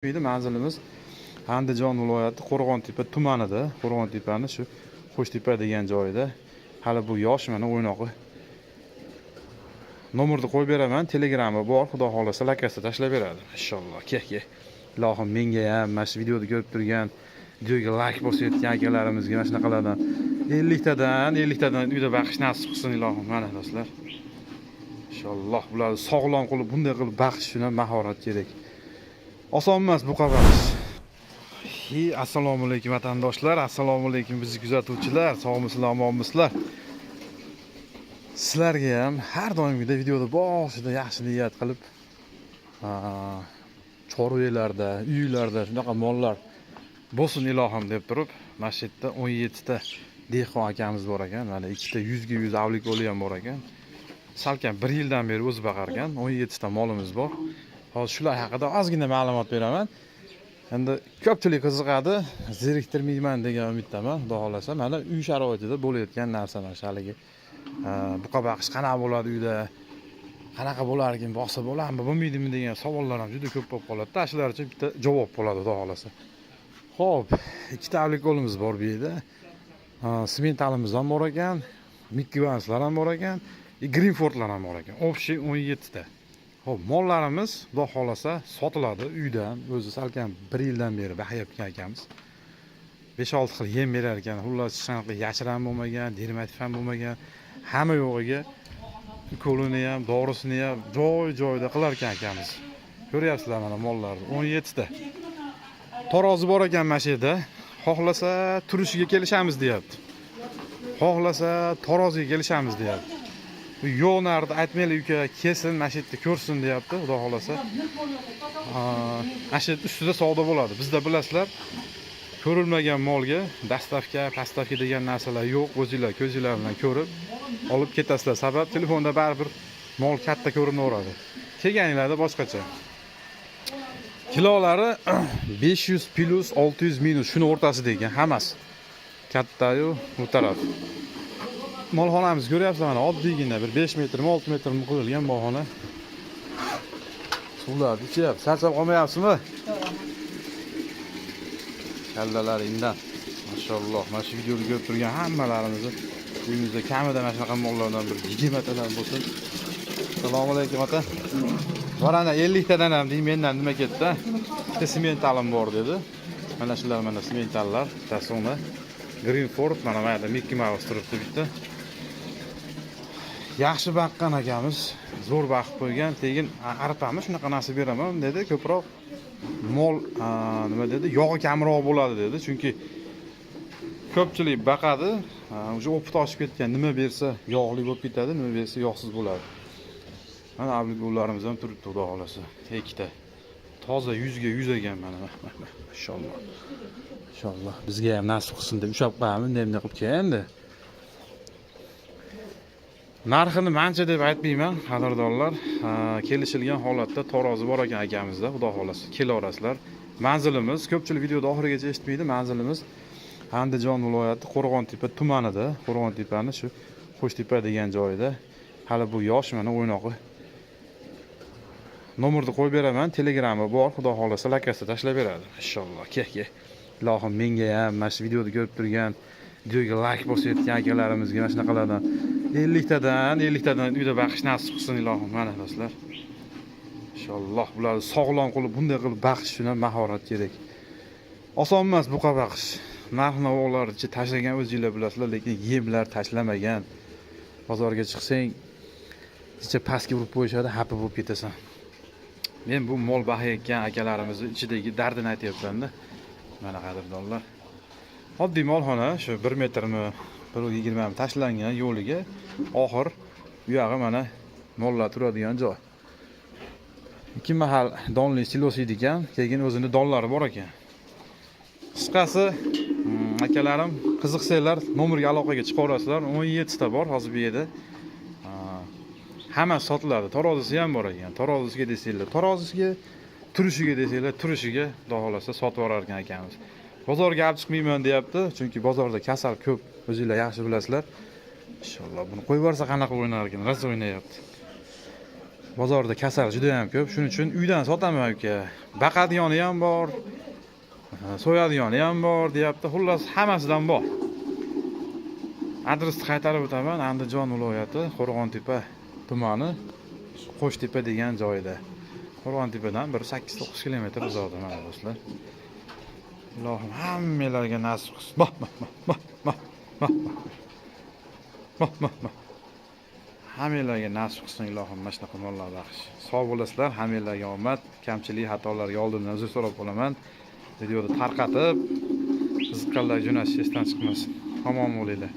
Manzilimiz Andijon viloyati, Qo'rg'ontepa tumanida, Qo'rg'ontepani shu Qo'shtepa degan joyida. Hali bu yosh, mana, o'ynoqi. Nomerni qo'yib beraman, Telegrami bor, xudo xohlasa, lakasi tashlab beradi inshaalloh. Ke, ke, ilohim, menga ham, mana shu videoda ko'rib turgan, videoga layk bosayotgan akalarimizga mana shunaqalardan 50 tadan, 50 tadan uyda baqish nasib qilsin, ilohim. Mana, do'stlar, inshaalloh, bularni sog'lom qilib, bunday qilib baqish uchun ham mahorat kerak, oson emas buqa baqish. Hi, assalomu alaykum, vatandoshlar, assalomu alaykum, bizni kuzatuvchilar, sog'misizlar, omonmisizlar? Sizlarga ham har doimgidek videoda boshida yaxshi niyat qilib, chorvalarda, uylarda shunaqa mollar bo'lsin, ilohim, deb turib, mana shu yerda 17 ta dehqon akamiz bor ekan. Mana, ikkita 100ga 100 avlikoli ham bor ekan. Salkam bir yildan beri o'zi boqar ekan. 17 ta molimiz bor. Hozir shular haqida ozgina ma'lumot beraman. Endi ko'pchilik qiziqadi, zeriktirmayman degan umiddaman, xudo xohlasa. Mana, uy sharoitida bo'layotgan narsa, mana shu haligi buqa baqish qanaqa bo'ladi uyda, qanaqa bo'larkin, boqsa bo'ladimi, bo'lmaydimi degan savollar ham juda ko'p bo'lib qoladida. Shular uchun bitta javob bo'ladi, xudo xohlasa. Ho'p, ikkita avlikolimiz bor bu yerda. Simentalimiz ham bor ekan, Mikki Mauslar ham bor ekan, и Greenfordlar ham bor ekan. Общий 17 ta. Ho'p, mollarimiz, xudo xohlasa, sotiladi uydan. O'zi salkam bir yildan beri baqyapgan akamiz. 5-6 xil yem berar ekan. Xullas, hech qanaqa yashir ham bo'lmagan, dermativ ham bo'lmagan. Hamma yo'g'iga ukolini ham, dorisini ham joy joyida qilar ekan akamiz. Ko'ryapsizlar, mana, mollarni 17 ta. Tarozi bor ekan mana shu yerda. Xohlasa, turishiga kelishamiz, deyapti. Xohlasa, taroziga kelishamiz, deyapti. Yo'q, narida aytmaylik, uka, kelsin, mana shu yerda ko'rsin, deyapti, xudo xohlasa. Ana shu ustida savdo bo'ladi. Bizda, bilasizlar, ko'rilmagan molga доставка, поставка degan narsalar yo'q. O'zinglar ko'zinglar bilan ko'rib olib ketasizlar. Sabab telefonda baribir mol katta ko'rinaveradi. Kelganinglarda boshqacha. Kilolari 500 плюс, 600 минус, shuni o'rtasida ekan hammasi. Kattayu bu taraf. Molxonamiz, ko'ryapsizlar, mana, oddiygina bir 5 metrmi, 6 metrmi qo'yilgan molxona. Suvlarni ichyapti. Charchab qolmayapsizmi? Kallalaringdan. Mashalloh, mana shu videoni ko'rib turgan hammalarimizni uyimizda kamida mana shunaqa mollardan bir 20 tadan bo'lsin. Assalomu alaykum, ota. Varana 50 tadan ham deng, mendan nima ketdi? Bitta simentalim bor, dedi. Mana shular, mana, simentallar, bittasi uni. Greenford, mana yerda Mickey Mouse turibdi bitta. Yaxshi baqqan akamiz, zo'r baqib qo'ygan. Keyin arpami, shunaqa narsa beraman, dedi. Ko'proq mol, nima dedi, yog'i kamroq bo'ladi, dedi. Chunki ko'pchilik baqadi, уже опыт oshib ketgan, nima bersa yog'li bo'lib ketadi, nima bersa yog'siz bo'ladi. Mana, abligolarimiz ham turibdi, xudo xohlasa. Ikkita. Toza 100ga 100 ekan, mana. Inshaalloh. Inshaalloh bizga ham nasib qilsin deb ushlab qo'yamiz, bunday bunday qilib keyin endi. Narxini mancha deb aytmayman, qadrdonlar. Kelishilgan holatda tarozi bor ekan akamizda, xudo xohlasa, kelaverasizlar. Manzilimiz, ko'pchilik videoda oxirigacha eshitmaydi, manzilimiz Andijon viloyati, Qo'rg'ontepa tumanida, Qo'rg'ontepani shu Qo'shtepa degan joyida. Hali bu yosh, mana, o'ynoqi. Nomerni qo'yib beraman, Telegrami bor, xudo xohlasa, lakasi tashlab beradi. Inshaalloh. Ke, ke. Ilohim, menga ham, mana shu videoda ko'rib turgan, videoga layk bosayotgan akalarimizga mana shunaqalardan 50 tadan, 50 tadan uyda baqish nasib qilsin, ilohim. Mana, do'stlar, inshaalloh, bularni sog'lom qilib, bunday qilib baqish uchun ham mahorat kerak, oson emas buqa baqish. Narx navolarni tashlagan, o'zinglar bilasizlar, lekin yemlar tashlamagan. Bozorga chiqsang, icha pastga urib qo'yishadi, xafa bo'lib ketasan. Men bu mol baqayotgan akalarimizni ichidagi dardini aytyapmanda. Mana, qadrdonlar, oddiy molxona, shu 1 metrmi, 1,20mi tashlangan yo'liga. Oxir u yog'i, mana, mollar turadigan joy. Ikki mahal donli silos yeydi ekan, keyin o'zini donlari bor ekan. Qisqasi, akalarim, qiziqsanglar, nomerga aloqaga chiqaverasizlar. 17 ta bor hozir bu yerda. Hammasi sotiladi. Tarozisi ham bor ekan. Tarozisiga desanglar, tarozisiga, turishiga desanglar, turishiga, xudo xohlasa, sotib yuborar ekan akamiz. Bozorga olib chiqmayman, deyapti, chunki bozorda kasal ko'p, o'zinglar yaxshi bilasizlar. Inshaalloh, buni qo'yib yuborsa, qanaqa o'ynar ekan? Rosa o'ynayapti. Bozorda kasal juda ham ko'p, shuning uchun uydan sotaman uka. Baqadigani ham bor, so'yadigani ham bor deyapti. Xullas, hammasidan bor. Adresni qaytarib o'taman. Andijon viloyati, Qo'rg'ontepa tumani, Qo'shtepa degan joyida. Qo'rg'ontepadan bir 8-9 kilometr uzoqda mana do'stlar. Ilohim hammanglarga nasib qilsin. Bah, bah, bah, bah, bah, bah, bah. Bah, bah, bah. Hammanglarga nasib qilsin ilohim mana shunaqa mollar baxsh. Sog' bo'lasizlar, hammanglarga omad. Kamchilik, xatolarga oldindan uzr so'rab qolaman. Videoni tarqatib, qiziqqanlar jo'natish esdan chiqmasin. Omon bo'linglar.